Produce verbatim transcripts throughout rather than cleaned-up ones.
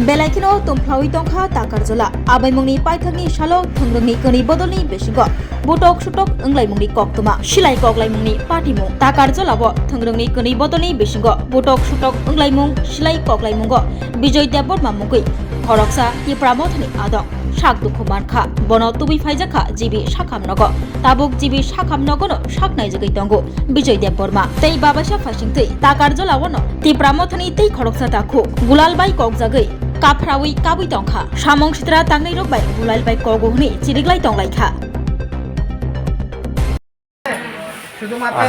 Belai kheno tongphlawi tongkha Takarjola. Abaimungni paithakni salo thwngrwngni kwnwi bodolni bisingo butok sutok wnglaimungni koktwma, silai koklaimungni patimung. Takarjolao thwngrwngni kwnwi bodolni bisingo butok sutok wnglaimung, silai koklaimungo Bijoy Debbarma mungwi khoroksa Tipra Mothani adong sak dukhu mankha. Bono tubui phaijakha G B Sakham nogo. Tabuk G B Sakham nogono sak naijagwi tongo Bijoy Debbarma tei babaisa phaisingtwi Takarjolao no Tipra Mothani tei khoroksa takhuk Gulal bai kokjagwi kaphrawi kabwi tongkha. Samung sitra tangnairok bai Gulal bai kogo hwnwi chiriklai tonglaikha. শুধুমাত্র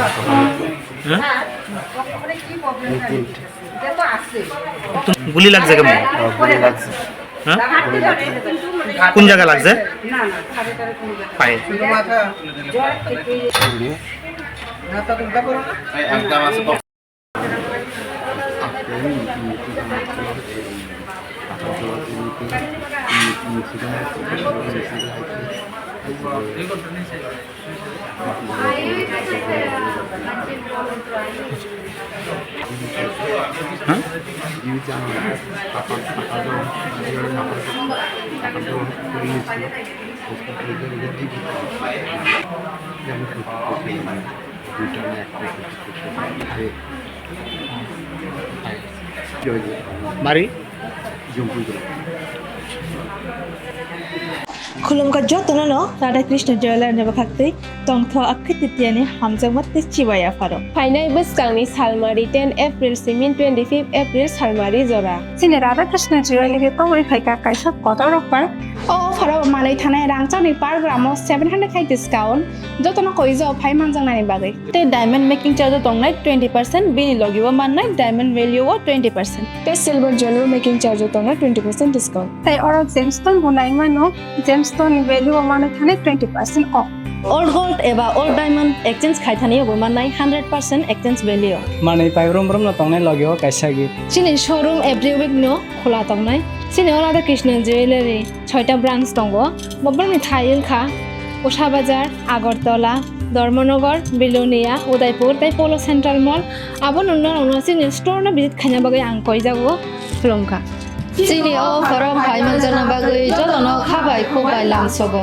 হ্যাঁ? গুলি লাগছে কেমন? হ্যাঁ, গুলি লাগছে। হ্যাঁ? গুলি লাগছে। কোন জায়গায় লাগছে? পায়ে। শুধুমাত্র Mari? Khulumkha jotono no Radha Krishna Jewelers ni bwkhaktwi tongtho akhai titiani hamjakma tei chibai apharo. Phainai bwskangni salmari ten April simi twenty fifth April salmari jora. Chini Radha Krishna Jewelers ni tongwi phaikha kaisa kotor offer. O offer o manwi thanai rangchakni per gram o seven hundred khai discount, jotono koijo phai manjaknani bagwi. Tei diamond making charge o tongnai twenty percent, bini logi o mannai diamond value o twenty percent. Tei silver jewelry making charge o tongnai twenty percent discount. Tei oro gemstone bo nai mano, gemstone ni value o mano thani twenty percent off. Old gold eba old diamond exchange khai thani bo mannai hundred percent exchange value. Manwi pai brum brum no tongnai logi o kaisa gift. Chini showroom every week no khula tongnai. Chini o Radha Krishna Jewelry. Soita branch tongo. Bobrokni thai wngkha Usha Bazar, Agartala, Dharmanagar, Belonia, Udaipur tei Polo Central Mall. Abo nungno nungno chini store no visit khaina bagwi ang koijago. Khulumkha. Chini o offer o phai manjakna bagwi jotono kha bai khuk bai lamsogo.